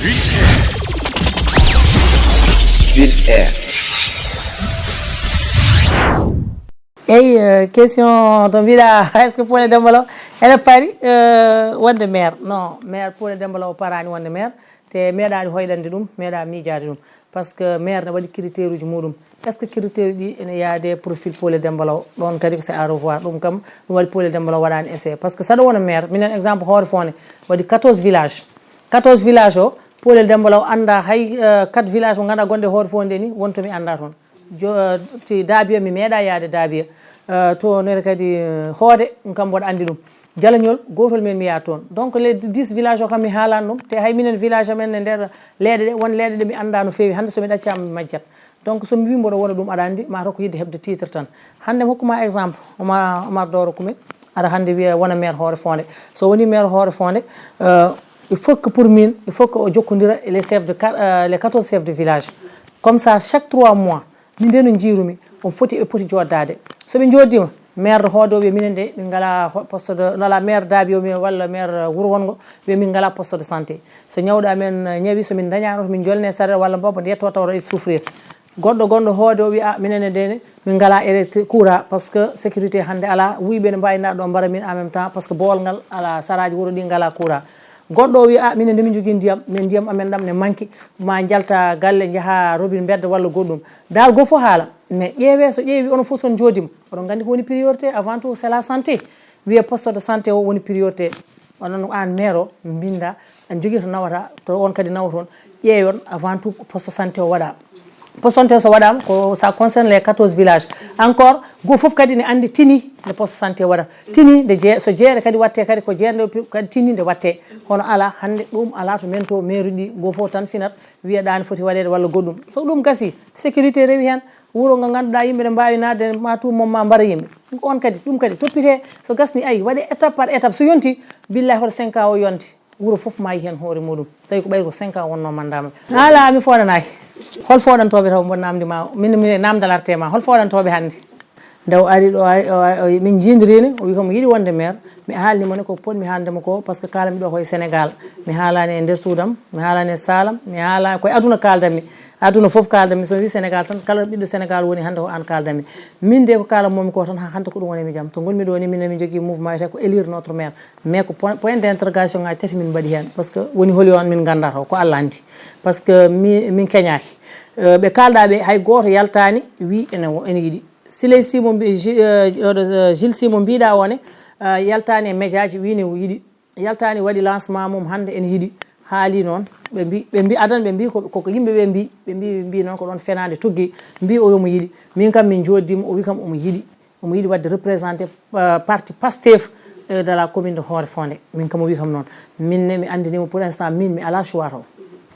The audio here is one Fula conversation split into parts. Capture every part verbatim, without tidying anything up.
Ville Air. Eyi, eh, question to mbiɗa, est-ce que Poole Demba Law ene pari, eh, wonde maire? Non, maire, Poole Demba Law parani wonde maire, te meeɗaani hoyɗande ɗum, meeɗa miijaade ɗum. Parce que maire ne waɗi critère uji muɗum. Est-ce que critère ɗi ene yaade profil Poole Demba Law? Ɗon kadi ko c'est à revoir. Ɗum kam, ɗum waɗi Poole Demba Law waɗaani essai. Parce que saɗa wona maire, minen exemple Hoore Fonde waɗi quatorze village. Quatorze village o, Poole Demba Law annda hay, eh, quatre village mo ngannduɗaa gonɗe Hoore Fonde ni, won to mi annda toon. Jo-, eh, ti Daabiya, mi meeɗa yaade Daabiya. Eh, to nere kadi, eh, Hoode, ɗum kam mboɗo anndi ɗum. Jalañol, gootol men mi yaha toon. Donc, les dix village o kam mi haalani ɗum. Te hay minen village amen e nder leeɗe ɗe, won leeɗe ɗe mi annda no feewi. Hannde so mi ɗaccaama mi majjat. Donc, so mi wii mboɗo wona ɗum aɗa anndi, ma taw ko yiɗde heɓde titre tan. Hannde mi hokkuma exemple, Omar, Omar Doro Kume, aɗa hannde wiya wona maire Hoore Fonde. So woni maire Hoore Fonde, eh, il faut que pour min, il faut que o jokkondira e les chefs de quar-, eh, les quatorze chefs de village. Comme ça, chaque trois mois, min de no njiirumi, on foti, ɓe poti jooɗdaade. So ɓe njooɗdiima, maire de Hoode o wiya minen de, min ngala ho-, poste de, nala maire Daabiya o wiya walla maire, eh, wuro wonngo, wiya min ngala poste de santé. So ñawɗo amen, eh, ñawi, so min ndañaano, to min jolne sareet walla mbabba, nde yetto tawa e souffrir. Goɗɗo gonɗo Hoode o wiya, "Ah, minen e ndene, min ngala électri-, courant, parce que sécurité hannde ala, wuyɓe ne mbawi naɗɗo mbara min en même temps, parce que boowal ngal ala, saraaji wuro ɗi ngala courant." Goɗɗo o wiya, "Ah, minen de min jogii ndiyam, min ndiyam amen ɗam ne manki, ma njalta galle, njaha robine mbedda walla goɗɗum." Dal goo fof haala, mais ƴeewe, so ƴeewi, onon fof son jooɗiima, oɗon nganndi ko woni priorité, avant tout, c'est la santé. Wiye poste de santé o woni priorité. Onon aan maire o, mbinnda, en jogii to nawata, to on kadi nawa toon, ƴeewen avant tout poste santé o waɗa. Poste santé o so waɗaama, ko ça concerne les quatorze villages. Encore, goo fof kadi ne anndi tini nde poste santé o waɗata. Tini nde jee-, so jeere kadi watte kadi, ko jeere nde pi-, kadi tini nde watte. Hono ala, hannde ɗum ala to men to mairie ɗi, goo fof tan finat, wiya ɗa ne foti waɗeede walla goɗɗum. So ɗum gasi, sécurité rewi heen, wuro ngo ngannduɗaa yimɓe ne mbaawi naatde, ma tout moment mbara yimɓe. Ko on kadi, ɗum kadi toppitee, so gasni, ay, waɗe étape par étape. So yonti, billahi, hoto cinq ans o yonti, wuro fof maayi heen hoore muɗum. Tawi ko ɓay ko cinq ans wonno mandat ma. Ala, mi fooɗanaaki. Hol fooɗantooɓe taw mbo namdi ma? Min, min namdal arte ma. Hol fooɗantooɓe hannde? Nde o ari ɗo, ari, o, o, min njiidirini, o wi ko mo yiɗi wonde maire. Mi haalni mo ne ko potmi haalde mo ko, parce que kaalanmi ɗo koye Sénégal. Mi haalani e nder suudam, mi haalani e saalam, mi haala koye aduna kaaldanmi. Aduna fof kaaldanmi. So mi wi Sénégal tan, kala ɓiɗɗo Sénégal woni hannde ko aan kaaldanmi. Min de ko kaalanmomi ko tan, ha hannde ko ɗum woni mi jam. To ngonmi ɗo ni, min mi jogii mouvement wiyetee ko élire notre maire. Mais ko point, point d'interrogation ngaji tati min mbaɗi heen. Parce que woni holi on min nganndata o, ko Allah anndi. Parce que mi, min keñaaki. Eh, ɓe kaalɗa ɓe, hay gooto yaltaani wi ene wo-, ene yiɗi. Siley Sy mo mbi-, Ju-, eh, oɗo, eh, Jules Sy mo mbiɗa o ne, eh, yaltaani e médiaji, wi ne yiɗi. Yaltaani waɗi lancement mum hannde, ene yiɗi. Haali noon, ɓe mbi, ɓe mbi adan, ɓe mbi ko, koko yimɓe ɓe mbi, ɓe mbi, ɓe mbi noon ko ɗoon fenaande tuggi. Mbi o yomo yiɗi. Min kam min jooɗdiima, o wi kam omo yiɗi. Omo yiɗi waɗde représenté, eh, parti Pastef, eh, de la commune de Hoore Fonde. Min kam o wi kam noon. Min ne mi anndinimo pour instant, min mi ala choix taw.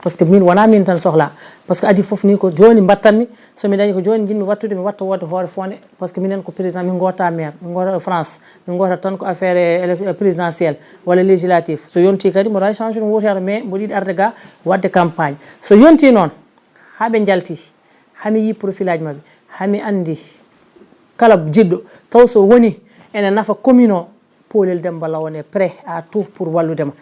Parce que min wona min tan sohla. Parce que adi fof ni ko jooni mbattanmi, so mi dañi ko jooni njiɗmi wattude, mi watta wonde Hoore Fonde, parce que minen ko président, min goota maire, min goota France, min goota tan ko affaire, eh, élec-, eh, présidentielle walla législatif. So yonti kadi mboɗo wawi change ɗum wotero, mais mboɗo yiɗi arde ga waɗde campagne. So yonti noon, ha ɓe njalti, ha mi yi profilage maɓɓe, ha mi anndi kala jiɗɗo, taw so woni ene nafa commune o, Poolel Demba Law ne prêt à tout pour wallude ma.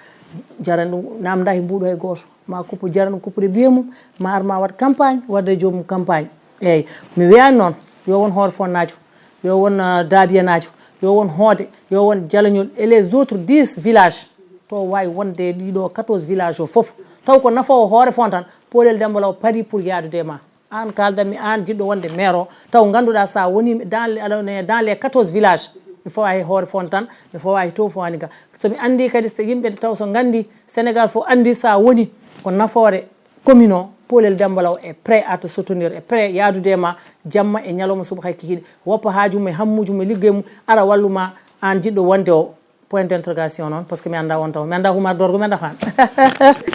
Jarani ɗum, namda he mbuuɗu hay gooto. Ma kuppu, jarani ɗum kuppude biye mum, ma ar ma waɗ campagne, waɗde joomum campagne. Eyyi, mi wiyani noon, yo won Hoore Fonnaajo, yo won, ah, Daabiyanaajo, yo won Hoode, yo won Jalañol et les autres dix villages. To waawi wonde e ɗiɗo quatorze village o fof. Taw ko nafoowo Hoore Fon tan, Poolel Demba Law pari pour yaadude e ma. Aan kaaldanmi, aan jiɗɗo wonde maire o, taw ngannduɗaa sa woni dans les, alors, dans les quatorze villages, mi fawa he Hoore Fon tan, mi fawa he to fowani ga. So mi anndi kadi so yimɓe taw so nganndi, Sénégal fof anndi sa woni ko nafoore commune o, Poolel Demba Law est prêt à te soutenir, est prêt yaadude e ma jamma e ñalawma, suba hay kikiiɗe, woppa haaju mum e hammuuji mum e liggey mum, ara wallu ma aan jiɗɗo wonde o. Point d'interrogation noon, parce que mi annda on taw. Mi annda Oumar Dorgo, mi annda Faan.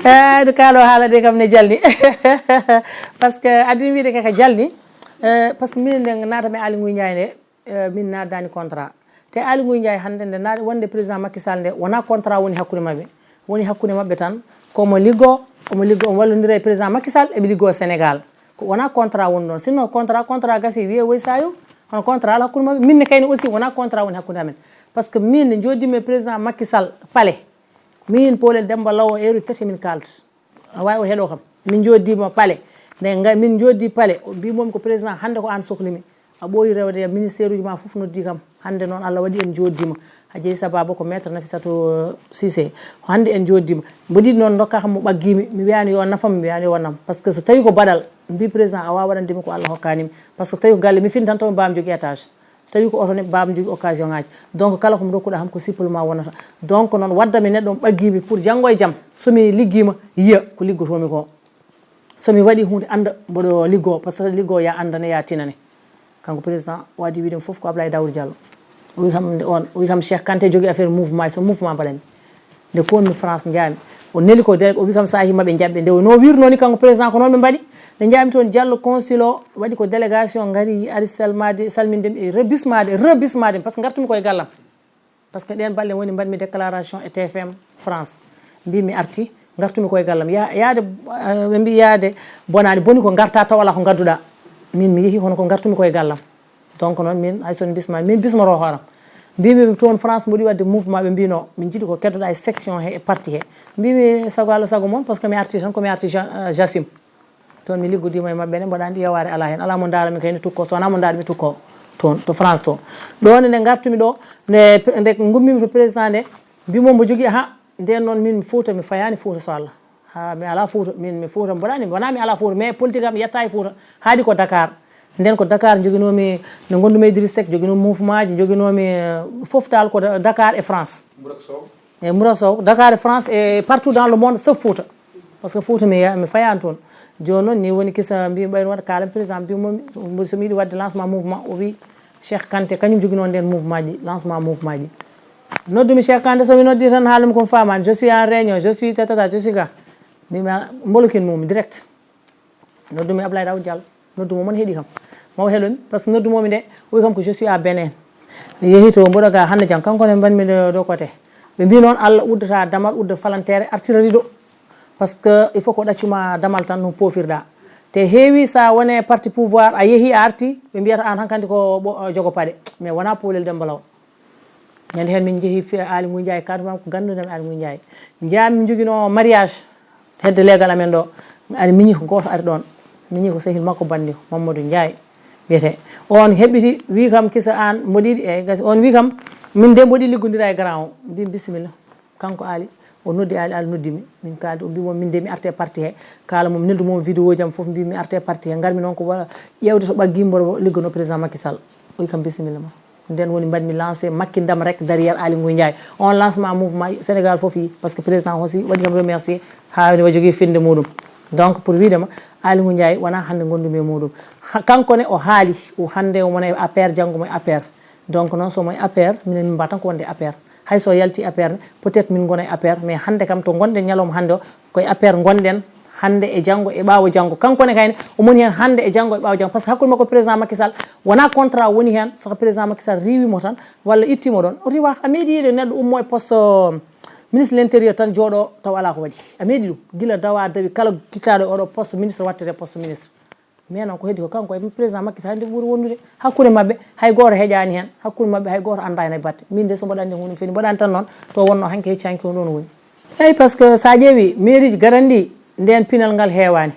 Eh, ɗo kaalo haala de kam ne jalni. Parce que addini wiide kaka jalni. Eh, parce que minen nde naata mi Aly Ngouille Ndiaye nde, eh, min naatdaani contrat. Te Aly Ngouille Ndiaye hannde nde naat wonde président Macky Sall nde, wona contrat woni hakkunde maɓɓe. Woni hakkunde maɓɓe tan, ko omo liggo, omo liggo, omo wallondira e président Macky Sall, eɓe liggo Sénégal. Ko wona contrat woni ɗon. Sinno contrat, contrat gasi, wiye woy sayo. Hono contrat ala hakkunde maɓɓe. Min ne kayni aussi wona contrat woni hakkunde amen. Parce que min nde jooɗdimi e président Macky Sall palais, min Poolel Demba Law o heure tati min kalda. Awa o heɗo kam. Min jooɗiima palais. Nde nga-, min jooɗii palais, o mbii moom ko président, hannde ko aan sohlimi. A ɓooyi rewde e ministère uji ma fof noddi kam. Hannde noon Allah waɗi en jooɗiima. A jeyi sababu ko maître Nafissatou, euh, Cissé. Ko hannde en jooɗiima. Mboɗi noon ndokka kam mo ɓaggimi. Mi wiyaani yo nafam, mi wiyaani yo wonam. Parce que so tawi ko baɗal, mbi président a waawa waɗande mi ko Allah hokkaani mi. Parce que so tawi ko galle mi fintan taw mi mbaam jogii étage. Tawi ko oto ne mbaam jogii occasion ngaji. Donc kala ko mi rokkuɗa kam ko supplément wonata. Donc noon wadda mi neɗɗo mo ɓaggimi pour janngo e jam. So mi liggiima yiya ko liggotomi ko. So mi waɗi huunde annda mboɗo liggoo, parce que liggoo ya anndane ya tinane. Kanko président waadi wiide fof ko Ablaye Daouda Diallo. O wi kam nde on, o wi kam Cheikh Kanté jogii affaire mouvement, so mouvement mbaɗanmi. Nde koonmi France njaami. O neli ko délé-, o wi kam so a hima ɓe njaɓɓe. Nde o no wirno ni kanko président ko noon ɓe mbaɗi. Nde njaami toon Diallo consul o waɗi ko délégation ngari ari salmade, salminde mi e rebismade, rebismade mi, parce que ngartumi koye gallam. Parce que ɗeen balɗe woni mbaɗmi déclaration e T F M France. Mbi mi arti, ngartumi koye gallam. Ya-, yaade, eh, ɓe mbi yaade bonaani, boni ko ngarta taw alaa ko ngadduɗa. Min mi yehi hono ko ngartumi koye gallam. Donc noon min hay so mi bisma, min bismoro hooram. Mbimi toon France mboɗi waɗde mouvement, ɓe mbino min jiɗi ko keddoɗa e section he e parti he. Mbimi sago Allah sago moon, parce que mi arti tan ko mi arti Ja-, eh, Jasim. Toon mi liggodiima e maɓɓe ne, mboɗa anndi yewaare alaa heen. Alaa mo ndaara mi kay ne tukko, so wonaa mo ndaar mi tukko toon, to France toon. Ɗo ne nde ngartumi ɗo, nde, nde ngummimi to président nde, mbimo mbo jogii, ha, nden noon min Fuuta mi fayaani Fuuta so Allah. Ha, mi alaa Fuuta, min mi Fuuta mboɗa anndi, wonaa mi alaa Fuuta, mais politique am yetta e Fuuta, haadi ko Dakar. Nden ko Dakar joginoomi, no ngonndumi e Idriss Seck, joginoomi mouvement ji, joginoomi, eh, fof dal ko Da-, Dakar e France. Mburak Sow. E Mburak Sow, Dakar e France e partout dans le monde, sauf Fuuta. Parce que Fuuta mi ya-, mi fayaani toon. Jooni noon ni woni kisa mbi ɓayno waɗa kaalam président mbi moom mboɗi so mi yiɗi waɗde lancement mouvement, o wi Cheikh Kanté kañum joginoo nden mouvement ji, lancement mouvement ji. Noddumi Cheikh Kanté, so mi noddi tan haalumi ko mi faamaani, je suis en réunion, je suis tatata, je suis ga. Mbimi mbolokin mum direct. Noddumi Ablaye Daouda Diallo. Noddu mo mon heɗi kam. Maw heɗomi, parce que noddu momi nde, o wi kam ko je suis à Bénin. Mi yehi to mboɗo ga hannde jam, kanko ne mbanmi ɗo, ɗo côté. Ɓe mbi noon Allah uddata damal, udda falantere, artira rido. Parce que il faut ko ɗaccuma damal tan no pofirɗa. Te heewi sa wone parti pouvoir, a yehi a arti, ɓe mbiyata an hankandi ko ɓo-, jogo paɗe. Mais wona Poolel Demba Law. Ñande heen min njehi fi Aly Ngouille Ndiaye, kaddu maam ko ganndudam Aly Ngouille Ndiaye. Njaami mi joginoo mariage hedde leegal amen ɗo. Ari miñi ko gooto ari ɗoon. Miñi ko sehil makko banndi Mamadou Ndiaye wiyetee. On heɓɓiti, wi kam kisa aan mboɗi yiɗi, eeyi, gasi. On wi kam min de mboɗi liggondira e grand o. Mbi bisimilla. Kanko Aly, o noddi Aly, Aly noddi mi. Min kaaldi, o mbi mo min de mi arte parti he. Kaala mum, neldu mum vidéo jam fof mbi mi arte parti he. Ngarmi noon ko wa-, ƴeewde to ɓaggi mboɗo liggono président Macky Sall. O wi kam bisimilla ma. Nden woni mbaɗmi lancé Macky ndam rek derrière Aly Ngouille Ndiaye. On lancement mouvement Sénégal fof yi, parce que président aussi waɗi kam remercier, haa wa jogii finde muɗum. Donc pour wiide ma, Aly Ngouille Ndiaye wona hannde gondumi e muɗum. Ha, kanko ne o haali, o hannde omo e A P R, janngo mo e A P R. Donc noon so mo e A P R, minen min mbaɗa tan ko wonde A P R. Hay so yalti A P R ne, peut-être min ngona e A P R, mais hannde kam to ngonɗen ñalawma hannde o, ko e A P R ngonɗen hannde e janngo e ɓaawo janngo. Kanko ne kayne, o moni heen hannde e janngo e ɓaawo janngo. Parce que hakkunde makko président Macky Sall, wona contrat woni heen, saka président Macky Sall riiwi mo tan, walla itti mo ɗoon. O riiwaaka, a meeɗi yiide neɗɗo ummo e poste, euh, ministre de l'intérieur tan jooɗo taw alaa ko waɗi. A meeɗi ɗum. Gila dawa dawi kala kittaɗo e oɗo poste ministre wattete poste ministre. Mais noon ko heddi ko kanko e président Macky Sall nde ɓuri wondude. Hakkunde maɓɓe hay gooto heƴaani heen. Hakkunde maɓɓe hay gooto anndaa heen e batte. Min de so mboɗo anndi hunde fini, mboɗo anndi tan noon to wonno hanki hecci hanki ko ɗoon woni. Eeyi, parce que so a ƴeewi mairie ji garanɗi ndeen pinal ngal heewaani.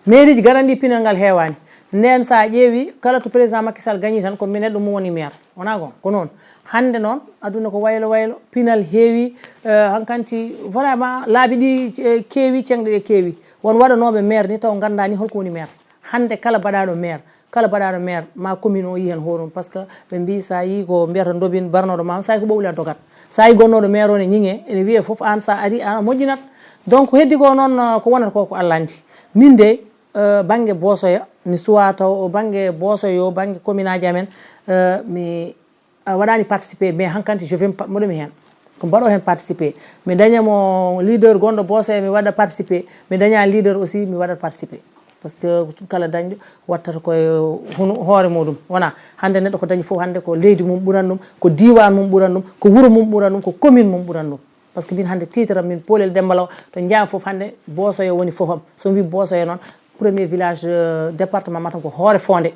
Mairie ji garanɗi pinal ngal heewaani. Ndeen so a ƴeewi kala to président Macky Sall gañi tan ko mi neɗɗo mum woni maire. Wonaa ko, ko noon. Hannde noon aduna ko waylo waylo, pinal heewi, eh, hankanti vraiment laabi ɗi, eh, keewi, ceŋɗe ɗe keewi. Won waɗanooɓe maire ni taw nganndaa ni holko woni maire. Hannde kala baɗaaɗo maire, kala baɗaaɗo maire, ma commune o yi heen hoore mum, parce que ɓe mbii sa yi ko mbiyata ndobin barnoɗo ma, sa yi ko ɓowli a dogat. Sa yi gonnooɗo maire o ne ñiŋe, ene wiyee fof aan sa ari a moƴƴinat. Donc heddi ko noon, eh, ko wonata ko ko Allah anndi. Min de, eh, bannge Boosoya, mi suwaa taw o bannge Boosoya o, bannge commune aji amen, eh, mi a waɗaani participé, mais hankanti je vais mboɗo mi heen. Ko mbaɗo heen participé. Mi daña mo leader gonɗo Boosoya, mi waɗa participé. Mi daña leader aussi, mi waɗa participé. Parce que kala dañɗo wattata koye hunu-, hoore muɗum. Wona hannde neɗɗo ko dañi fof, hannde ko leydi mum ɓuran ɗum, ko diiwaan mum ɓuran ɗum, ko wuro mum ɓuran ɗum, ko commune mum ɓuran ɗum. Parce que min hannde titre am, min Poolel Demba Law, to njaam fof hannde Boosoya woni fof am. So mi wii Boosoya noon, premier village, euh, département Matam ko Hoore Fonde.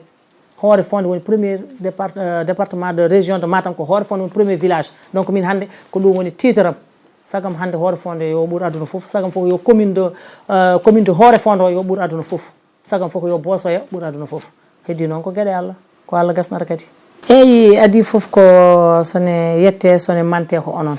Hoore Fonde woni premier départ-, euh, département de région de Matam, ko Hoore Fonde woni premier village. Donc min hannde ko ɗum woni titre am. Sagam hannde Hoore Fonde yo ɓur aduna fof, sagam fof yo commune de, euh, commune de Hoore Fonde o yo ɓur aduna fof, sagam fof ko yo Boosoya ɓur aduna fof. Heddi noon ko geɗe Allah, ko Allah gasnata kadi. Eyi, adii fof ko sone yette, sone mante ko onon.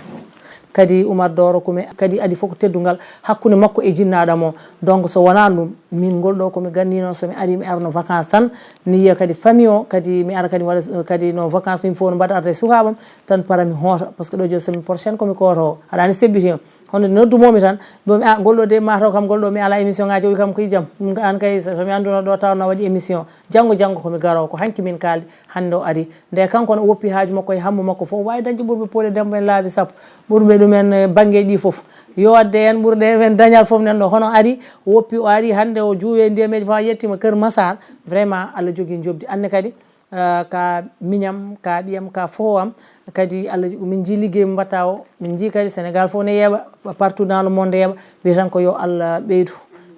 Kadi Oumar Doro Koumé, kadi adii fof ko teddungal hakkunde makko e jinnaaɗo mo. Donc so wonaa ɗum, min ngol ɗo ko mi ganndino, so mi ari mi arno vacances tan, mi yiya kadi famille o, kadi mi ara kadi mi waɗa kadi no vacances ɗum fof no mbaɗa arde e sukaaɓam, tan para mi hoota, parce que ɗo jooni semaine prochaine ko mi kooto, aɗa anndi sebbiti o. Hono noddumomi tan, mbomi, "Ah, ngol ɗo de mataw kam, ngol ɗo mi ala émission ngaji." O wi kam, "Ko jam?" Ɗum ko an kay, so mi annduno ɗo tawno waɗi émission. Janngo, janngo ko mi garowo, ko hanki min kaaldi, hannde o ari. Nde kanko ne o woppi haaju makko e hammu makko fof, o waawi dañde ɓurɓe Pooli Demba en laabi sappo, ɓurɓe ɗumen, eh, banngeeji ɗi fof. Yo adde en ɓurɗe men dañal fof nen ɗo. Hono ari, o woppi, o ari, hannde o juuwe ndiyameji fof, a yettima Kër Massar. Vraiment, Allah jogii njoɓdi. Anne kadi, eh, ka miñam, ka ɓiyam, ka fof am. Kadi Allah, min njii liggey mo mbatta o, min njii kadi Sénégal fof ne yeeɓa, partout dans le monde yeeɓa, wiya tan ko yo Allah ɓeydu,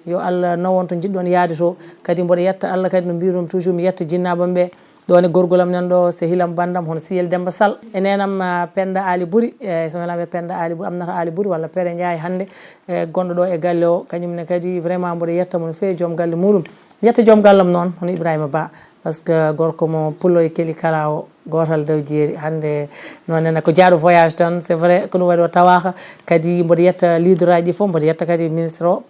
yo Allah nawon to njiɗɗon yaade to. Kadi mboɗo yetta Allah kadi no mbirum toujours, mi yetta jinnaaɓam ɓe. Ɗo ne gorgolam nan ɗo, sehilam bandam, hono Siyel Demba Sall. E nenam, ah, Penda Ali Buri, e so wonaa Penda Ali Buri, Aminata Ali Buri walla Pere Ndiaye hannde, e gonɗo ɗo e galle o, kañum ne kadi vraiment mboɗo yetta mo no feewi, joom galle muɗum. Mi yetta joom gallam noon, hono Ibrahima Ba, parce que gorko mo pullo e keli kala o, gootal daw jeeri. Hannde noon nena ko jaaɗo voyage tan, c'est vrai, ko ɗum waɗi o tawaaka. Kadi mboɗo yetta leader aji ɗi fof, mboɗo yetta kadi ministre o,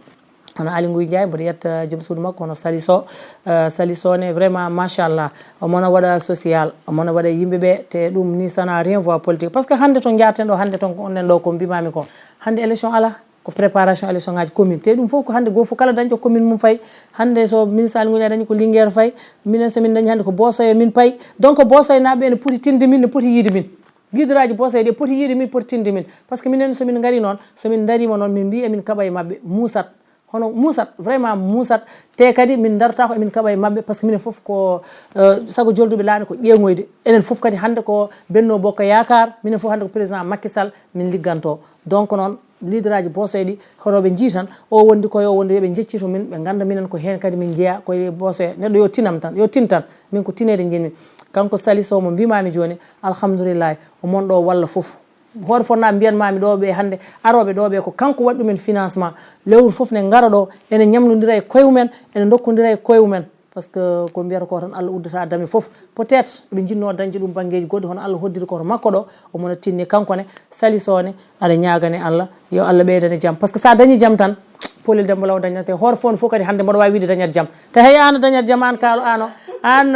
hono Aly Ngouille Ndiaye, mboɗo yetta joom suudu makko, hono Sali Sow. Eh, Sali Sow ne, vraiment, machallah, omo no waɗa social, omo no waɗa yimɓe ɓe, te ɗum ni, ça n'a rien voir politique. Parce que hannde to njaarten ɗo, hannde toon ko onnen ɗo ko mbimami ko. Hannde élection ala, ko préparation élection ngaji commune. Te ɗum fof ko hannde goo fof kala dañɗo commune mum fayi. Hannde so ministre Aly Ngouille Ndiaye dañi ko Linguère fayi, minen so min dañi hannde ko Boosoya min payi. Donc Boosoya naaɓe ene poti tinde min, ne poti yiide min. Leader aji Boosoya ɗi poti yiide min, poti tinde min. Parce que minen so min ngari noon, so min darima noon, min mbi emin kaɓa e maɓɓe, muusat. Hono muusat, vraiment muusat. Te kadi min darotako emin kaɓa e maɓɓe, parce que minen fof ko, euh, sago jolduɓe laaɗe ko ƴeeŋoyde. Enen fof kadi hannde ko Benno Bokk Yaakaar, minen fof hannde ko président Macky Sall min ligganto. Donc noon, leader aji Boosoya ɗi, hoto ɓe njii tan, o wondi ko yo wondi, yo ɓe njeccito min, ɓe ngannda minen ko heen kadi min njeya, koye Boosoya. Neɗɗo yo tinam tan, yo tin tan. Min ko tineede njiɗmi. Kanko Sali Sow mo mbimami jooni, alhamdulillahi, o mon ɗo walla fof. Hoore fonnaaɓe mbiyanmaami ɗo ɓe hannde, arooɓe ɗo ɓe ko kanko waɗi ɗumen financement. Lewru fof ne ngara ɗo, ene ñamlondira e koye mumen, ene ndokkondira e koye mumen. Parce que ko mbiyata ko tan, Allah uddata dame fof. Peut-être ɓe njinnoo dañde ɗum banngeeji goɗɗi, hono Allah hoddiri ko to makko ɗo, omo no tinni kanko ne, Sali Sow ne, aɗa ñaagane Allah, yo Allah ɓeydane jam. Parce que so a dañi jam tan, Poolel Demba Law dañnate. Hoore fof ne fof kadi hannde mboɗo waawi wiide dañat jam. Te hay an a dañat jam, an kaalo, an o, an,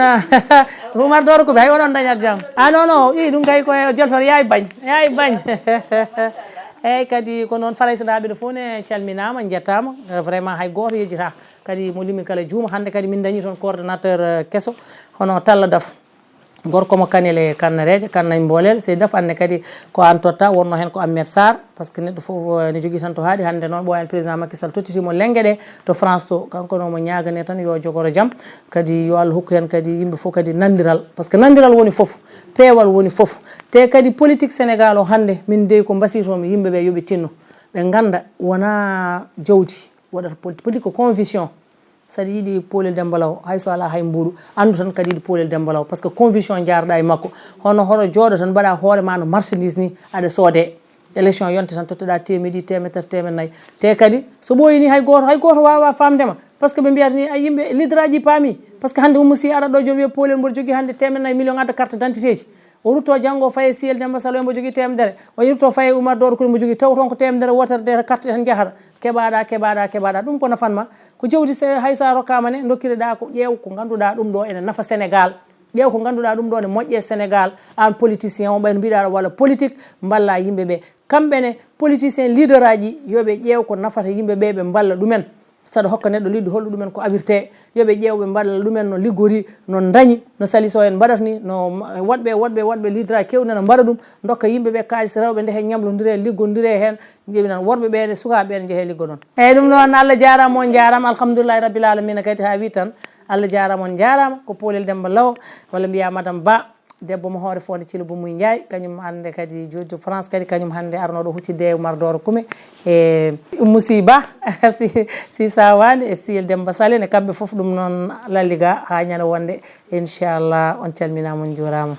Oumar Doro Koumé, hay onon dañat jam. Ah, non, non, i ɗum kay ko e jolfere, yaay bañ, yaay bañ. Eyyi, kadi ko noon Farayse naaɓe ɗo fof ne calminaama, njettaama. Eh, vraiment hay gooto yejjita. Kadi mo limi kala juuma. Hannde kadi min dañi toon coordonnateur, eh, keso, hono Talla Daf. Gorko mo Kanel e Kannareeje, Kannañ Mboolel, sey Daf, anne kadi ko an totta, wonno heen ko Ahmed Sarr, parce que neɗɗo fof, eh, ne jogii tan to haaɗi. Hannde noon ɓooyan président Macky Sall tottitiimo lenge ɗe to France to, kanko no mo ñaagane tan yo jogoro jam, kadi yo Allah hokku heen kadi yimɓe fof kadi nanndiral, parce que nanndiral woni fof, peewal woni fof. Te kadi politique Sénégal o hannde, min dey ko mbasiytomi yimɓe ɓe yo ɓe tinno, ɓe ngannda wonaa jawdi waɗata politique, politique ko conviction. Saɗa yiɗi Poolel Demba Law, hay so alaa hay mbuuɗu, anndu tan kaɗa yiɗi Poolel Demba Law, parce que conviction njaaraɗa e makko. Hono hoto jooɗo tan mbaɗa hoore ma no marchandise ni, aɗa soode. Élection yonta tan tottoɗa teemedde ɗiɗi, teemedde tati, teemedde nayi. Te kadi so ɓooyi ni hay gooto, hay gooto waawa faamde ma. Parce que ɓe mbiyata ni, ay, yimɓe leader aji paami. Parce que hannde Oumou Sy ara ɗo jooni wiya Poolel mboɗo jogii hannde teemedde nayi million adda carte d'identité ji. O rutto janngo o faye Siyel Demba Salo mbo jogii teemedere. O rutto faye Oumar Doro Koumé mbo jogii, taw toon ko teemedere wootere de carte tan njahata. Keɓaɗa, keɓaɗa, keɓaɗa. Ɗum ko nafanma. Ko jawdi se-, hay so a rokkaama ne, ndokkireɗa ko ƴeew ko ngannduɗaa ɗum ɗo ene nafa Sénégal. Ƴeew ko ngannduɗaa ɗum ɗo ne moƴƴe Sénégal. Aan politicien o ɓayno mbiɗa aɗa walla politique, mballa yimɓe ɓe. Kamɓe ne, politicien leader aji, yo ɓe ƴeew ko nafata yimɓe ɓe, ɓe mballa ɗumen. Saɗa hokka neɗɗo liɗɗi, hollu ɗumen ko awirte. Yo ɓe ƴeew, ɓe mballa ɗumen no liggori, no dañi, no Sali Sow en mbaɗata ni, no ma-, woɗɓe, woɗɓe, woɗɓe leader aji keewɗi nana mbaɗa ɗum, ndokka yimɓe ɓe kaalis, rewɓe ndehe ñamlondire, liggondire heen. Njewi noon worɓe ɓe, sukaaɓe ɓe, njehe liggo noon. Eyyi, ɗum noon, Allah jaaraama, on njaaraama, alhamdulillahi rabbil alamina kadi haa wi tan. Allah jaaraama, on njaaraama, ko Poolel Demba Law, walla mbiya Madame Ba, debbo mo Hoore Fonde Thilo Boumuy Ndiaye, kañum hannde kadi joddi France kadi, kañum hannde arnooɗo huccitde e Oumar Doro Koumé, e Oumou Sy Ba, si, si Sawande, e Siyel Demba Sale, ne kamɓe fof ɗum noon lalli ga haa ñande wonde, inchallah, on calminaama, on njuuraama.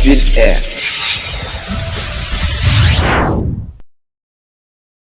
Vite Air.